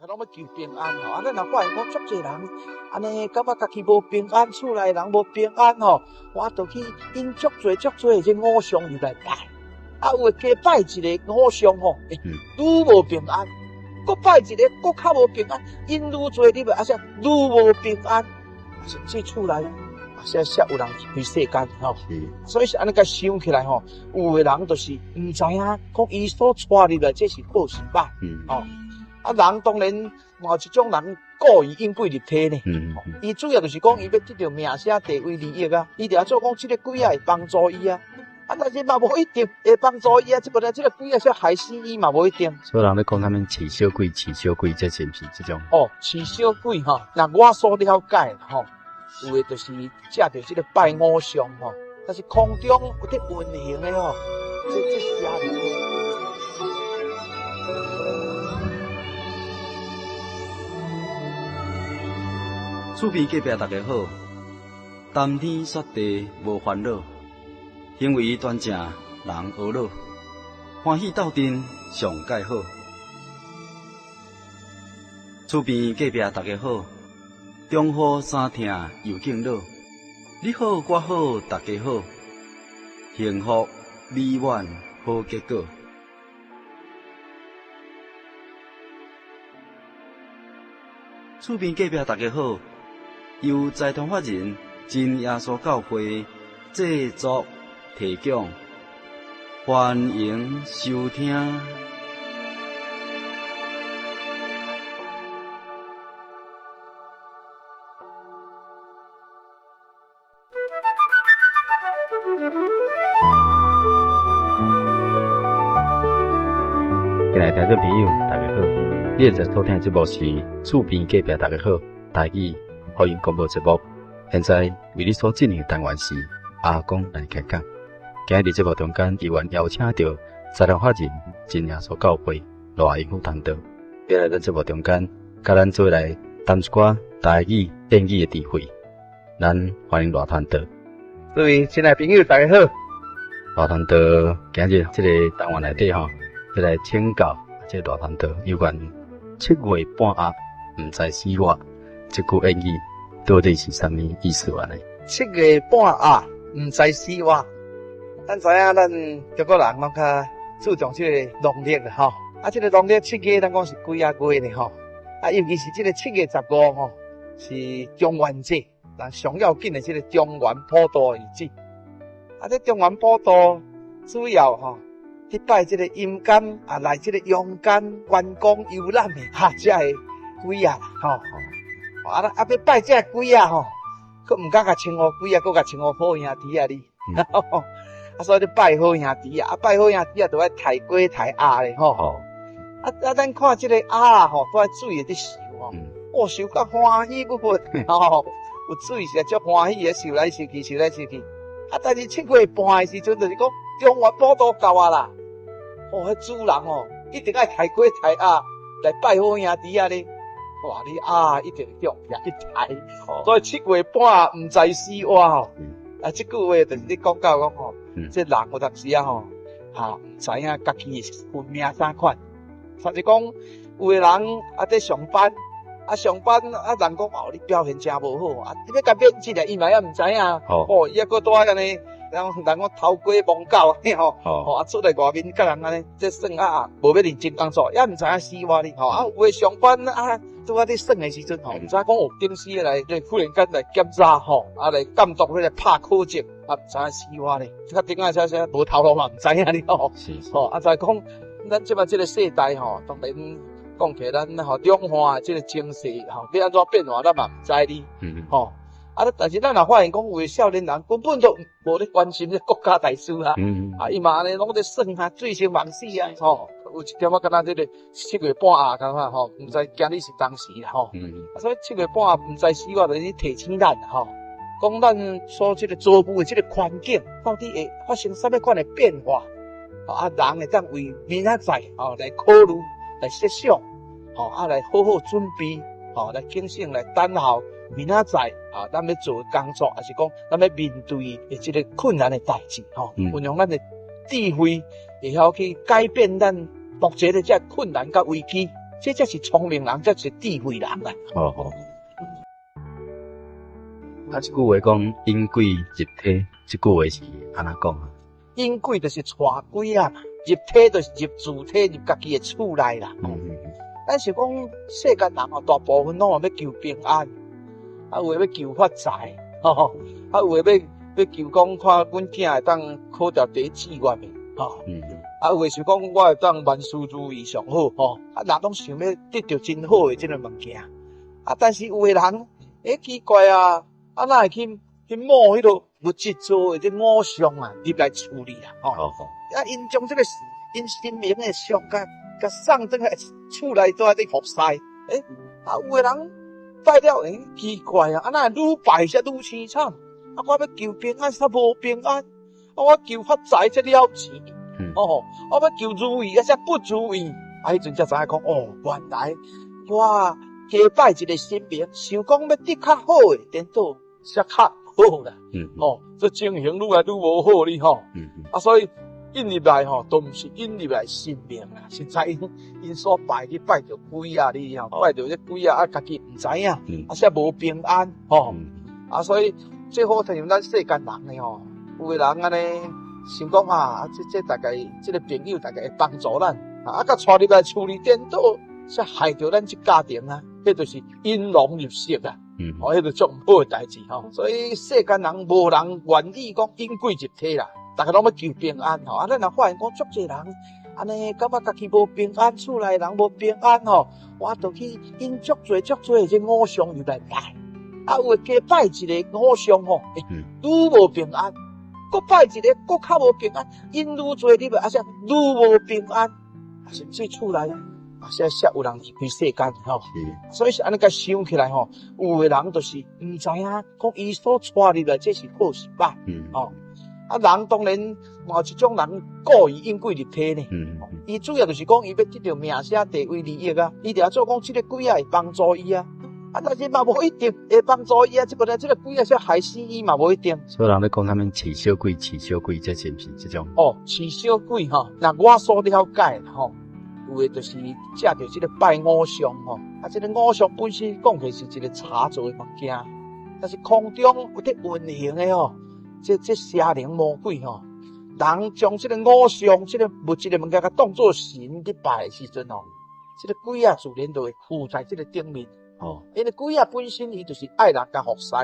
家攏欲求平安吼，啊，咱若發現講足濟人按呢感覺家己無平安，厝內人無平安吼，我就去引足濟足濟的這偶像入來拜，啊，有的加拜一個偶像吼，欸，愈無平安，閣拜一個閣較無平安，引愈濟入來，啊，才愈無平安，甚至厝內啊，才才有人離開世間吼，所以是按呢共想起來吼，有的人就是毋知影講伊所帶入來這是好是歹，吼。啊，人當然嘛有一種人故意引鬼入體呢。伊主要就是講伊欲得著名聲地位利益啊，伊就愛做講這個鬼仔會幫助伊啊。啊，但是嘛無一定會幫助伊啊，這個這個鬼仔會害死伊嘛無一定。所以人咧講啥物飼小鬼、飼小鬼，這是毋是這種？哦，飼小鬼吼，若我所了解吼，有的就是藉著這個拜偶像吼，但是空中有佇運行的吼，這這邪靈。厝邊隔壁大家好，談天說地無煩惱，行為端正人呵咾，歡喜鬥陣上蓋好。厝邊隔壁大家好，中雨衫疼又敬老，你好我好大家好，幸福美滿好結果。厝邊隔壁大家好，由財團法人真耶穌教會製作提供，歡迎收聽。親愛的聽眾朋友，大家好！你現在收聽的節目是《厝邊隔壁大家好》台語福音廣播節目。現在為你所進行的單元是阿公來開講。今日佇節目中間，依然邀請著財團法人真耶穌教會賴英福傳道，欲來咱節目中間，佮咱做伙來談一寡台語諺語的智慧。咱歡迎賴傳道。各位親愛朋友，大家好。賴傳道，今日這個單元內底吼，欲來請教這個賴傳道有關七月半鴨毋知死活這句諺語到底是啥物意思按呢？七月半鴨毋知死活，咱知影咱中國人攏較注重這個農曆啦吼。啊，這個農曆七月，咱講是幾仔月呢吼？啊，尤其是這個7月15吼，是中元節。但上要緊的這個中元普渡的日子，啊，這中元普渡主要吼去拜這個陰間啊，來這個陽間觀光遊覽的哈，這个鬼仔吼，啊啊，欲拜這个鬼仔吼，閣毋敢共稱呼鬼仔，閣共稱呼好兄弟仔哩，啊，所以你拜好兄弟仔，啊，拜好兄弟仔，就愛刣雞刣鴨咧吼，啊啊，咱看這個鴨仔吼，都佇水裡底游吼，哦，游甲歡喜不不，吼。有水是足歡喜的，游來游去，游來游去。啊，但是七月半的時陣，就是講中元普渡到啊啦。哦，彼主人哦，一定愛刣雞刣鴨來拜好兄弟仔咧。哇，你鴨一定會中去刣。所以七月半毋知死活吼。啊，這句話就是咧講到講吼，這人有當時啊吼，哈，毋知影家己的運命啥款。甚至講有的人啊，佇上班。啊，上班啊，人講哦，你表現誠無好啊，你欲共免職咧，伊嘛猶毋知影。哦，伊猶閣拄按呢，人人講偷雞摸狗按呢吼，哦啊出來外面佮人按呢，這算啊無欲認真工作，猶毋知影死活哩吼。啊，有的上班啊，拄仔咧算的時陣吼，毋知影講哦，頂司來來忽然間來檢查吼，啊來監督彼個拍考績，啊毋知影死活哩。較頂下啥啥無頭路嘛，毋知影哩吼。吼啊，就係講咱這擺這個世代吼，當然。講起來，咱吼兩岸的這個情勢吼，欲按怎變化，咱嘛毋知哩。吼啊！但是咱若發現講，有的少年人根本都無咧關心這國家大事啊。啊，伊嘛按呢攏咧耍啊，醉生夢死啊。吼，有一點仔敢若這個七月半鴨共款吼，毋知今日是當時啦吼。所以七月半鴨毋知死活，就是提醒咱吼，講咱所這個遭遇的這個環境，到底會發生啥物款的變化？啊，人會當為明仔載吼來考慮。來設想，吼啊，來好好準備，吼來警醒，來等候明仔載啊，咱欲做的工作，抑是講咱欲面對的這個困難的代誌，吼，運用咱的智慧，會曉去改變咱目前的這個困難佮危機。這才是聰明人，才是智慧人啊！哦哦。啊，這句話講引鬼入體，這句話是按怎講啊？引鬼就是帶鬼啊，入體就是入自體，入家己的厝內啦。咱是講世間人哦，大部分攏嘛欲求平安，啊有的欲求發財，吼，啊有的欲求講看阮囝會當考著第一志願的，吼。啊有的想講我會當萬事如意上好，吼。啊人攏想欲得著真好的這个物件，啊但是有的人，欸奇怪啊，啊哪會去摸彼个物質做的這偶像啊，入來厝裡啊，吼。啊𪜶將這个𪜶神明的像共共送轉來厝內蹛咧服侍，欸，啊有的人拜了，欸，奇怪啊，啊哪會愈拜才愈凄慘？啊我欲求平安，才無平安；啊我求發財才了錢，哦，我欲求如意，啊才不如意。啊彼陣才知影講，哦，原來我加拜一个神明，想講欲得較好的，顛倒才較好啦。哦，這情形愈來愈無好哩吼。啊，所以引入來吼，都毋是引入來神明啦，實在𪜶所拜去拜著鬼仔哩吼，拜著這鬼仔啊，家己毋知影，啊，才無平安吼。啊，所以最好親像咱世間人的吼，有的人按呢想講啊，這大概這个朋友大概會幫助咱，啊，共帶入來厝裡顛倒，才害著咱這家庭啊，彼就是引狼入室啊。哦，彼就足毋好的代誌吼。所以世間人無人願意講引鬼入體啦。逐家攏欲求平安吼，啊，咱若發現講足濟人按呢感覺家己無平安，厝內人無平安吼，我就去引足濟足濟的這偶像入來拜，啊，有的加拜一个偶像吼，欸，愈無平安，閣拜一个閣較無平安，引愈濟入來，啊，才愈無平安，啊，甚至厝內啊，才才有人離開世間吼。所以是按呢共想起來吼，有的人就是毋知影講伊所帶入來這是好是歹，吼。啊，人當然嘛有一種人故意引鬼入體呢。伊主要就是講伊欲得著名聲地位利益啊，伊就做講這个鬼仔會幫助伊啊。啊，但是嘛無一定會幫助伊啊，這個這个鬼仔說害死伊嘛無一定。所以人咧講啥物飼小鬼、飼小鬼，這是毋是這種？哦，飼小鬼吼，若我所了解吼，有的就是藉著這个拜偶像吼，啊，這个偶像本身講起是一个茶做的物件，但是空中有佇運行的吼。這邪靈魔鬼吼，人將這个偶像、這个物質的物件，共當做神去拜的時陣吼，這个鬼仔自然就會附在這个頂面。哦，因為鬼仔本身伊就是愛人共服侍，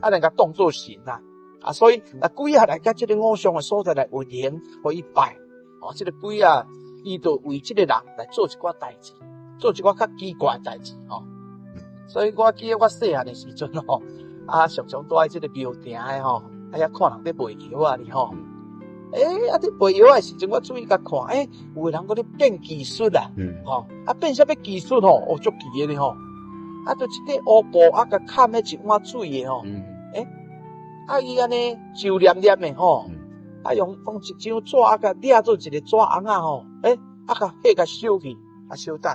愛人共當做神啊。啊，所以啊，鬼仔來佮這个偶像的所在來運行，予伊拜。哦，這个鬼仔伊就為這个人來做一寡代誌，做一寡較奇怪的代誌吼。所以我記得我細漢的時陣吼，啊，常常蹛佇這个廟埕的吼。啊！遐看人佇賣藥仔哩吼，欸，啊！佇賣藥仔的時陣，我注意共看，欸，有的人閣咧變技術啊，吼，啊，變啥物技術吼？哦，足奇的咧吼，啊，就一塊烏布啊，共崁彼一碗水的吼，欸，啊，伊按呢皺黏黏的吼，啊，用一張紙啊，共掠做一个紙尪仔吼，欸，啊，共火共燒去，啊，小等，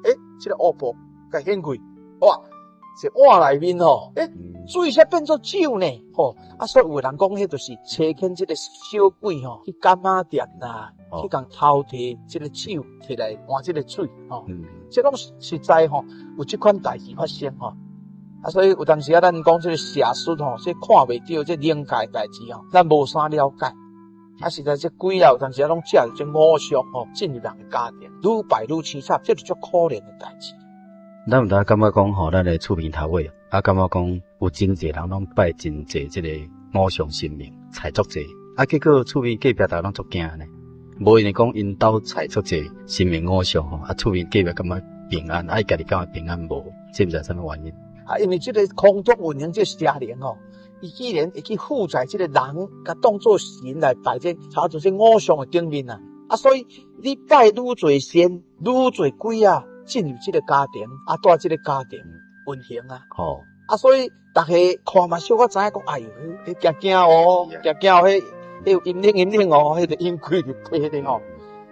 欸，這个烏布共掀開，哇，這碗內面吼，欸，水才變做酒呢，吼！啊，所以有的人講，彼就是差遣這个小鬼吼，去柑仔店啦，去共偷提這个酒，提來換這个水，吼。這攏實在吼，有這款代誌發生吼。啊，所以有當時啊，咱講這个邪術吼，這看袂著這靈界代誌吼，咱無啥了解。啊，實在這鬼啊，有當時啊，攏藉著這偶像吼，進入人的家庭，愈拜愈凄慘，這就足可憐的代誌。咱有當感覺講吼，咱的厝邊頭尾啊，感覺講有真濟人攏拜真濟這个偶像神明，採足濟，啊，結果厝邊隔壁逐家攏足驚呢。無因為講𪜶兜採足濟神明偶像吼，啊，厝邊隔壁感覺平安，啊，伊家己感覺平安無，這毋知啥物原因。啊，因為這个空中運行這个邪靈吼，伊既然會去附在這个人，共當做神來拜這，炒做這偶像的頂面啊，啊，所以你拜愈濟神，愈濟鬼仔。進入這个家庭，啊，蹛這个家庭運行啊，啊，所以逐家看嘛，小可知影講，哎喲，彼驚驚哦，驚驚哦，彼彼有陰影陰影哦，彼個引鬼入體的吼，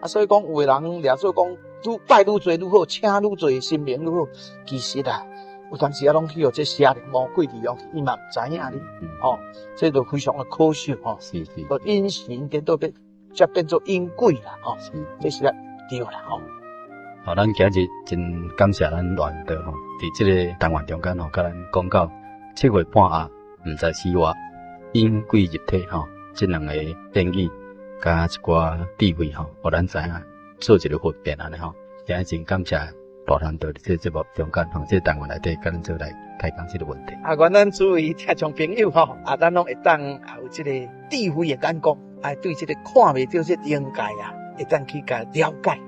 啊，所以講有的人掠做講，愈拜愈濟愈好，請愈濟神明愈好，其實啊，有當時啊，攏去予這邪靈魔鬼利用，伊嘛毋知影哩，吼，這就非常的可惜吼，就引神顛倒變，才變做引鬼啦，吼，這是對啦，吼。好，咱今日真感謝咱賴傳道吼，佇這个單元中間吼，佮咱講到七月半鴨毋知死活，引鬼入體吼，這兩个諺語佮一寡智慧吼，予咱知影做一个分辨按呢吼。今日真感謝賴傳道佇這个節目中間吼，這个單元內底佮咱做來開講這个問題。啊，願咱諸位聽眾朋友吼，啊，咱攏會當啊有這个智慧的眼光，啊，對這个看袂著這靈界啊，會當去共了解。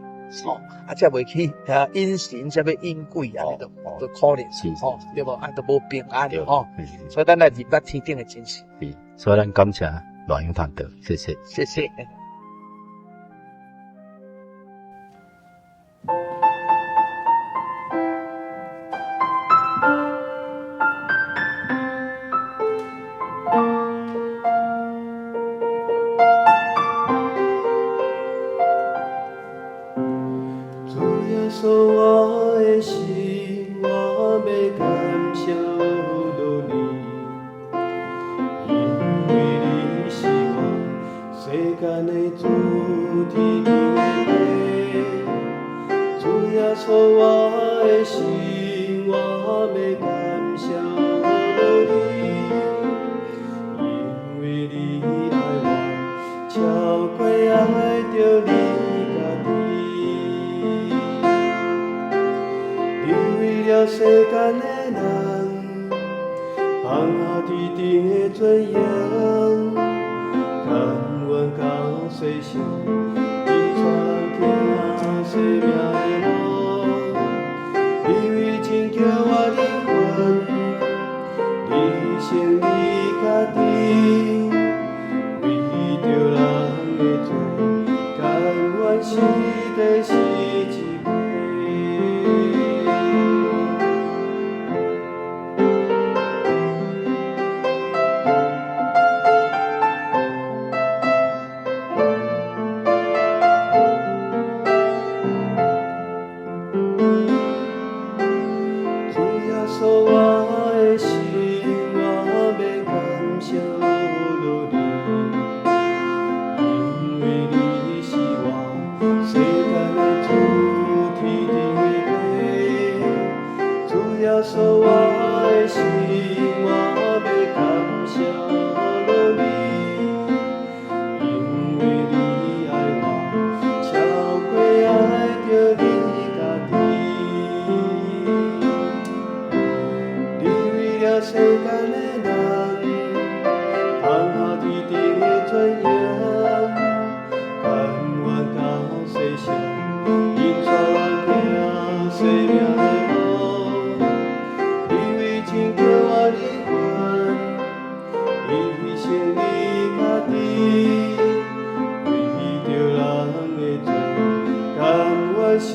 吼，啊，才袂去遐引神，啥物引鬼啊，都都可能，吼，對無？啊，都無平安，吼。所以咱來認捌天頂的真實。是，所以咱感謝賴傳道，謝謝。謝謝。主耶穌，我的心，我欲感謝你，因為你是我世間的主，天頂的父。主耶穌，我的心，我欲感謝你，因為你愛我，超過愛著你家己。你為了世間的人，放下天頂的尊嚴，甘願到世上，伊帶人行生命的路。你為拯救我靈魂，你犧牲你家己，為著人的罪，甘願死佇十字架。主耶穌，我的心，我欲感謝你，因為你是我世間的主，天頂的父。主耶穌，我的心，我欲感謝你，因為你愛我，超過愛著你家己。你為了世間的人，放下天頂的尊嚴，甘願到世上，引帶人行生命的路。你為拯救我靈魂，你犧牲你家己，為著人的罪，甘願死。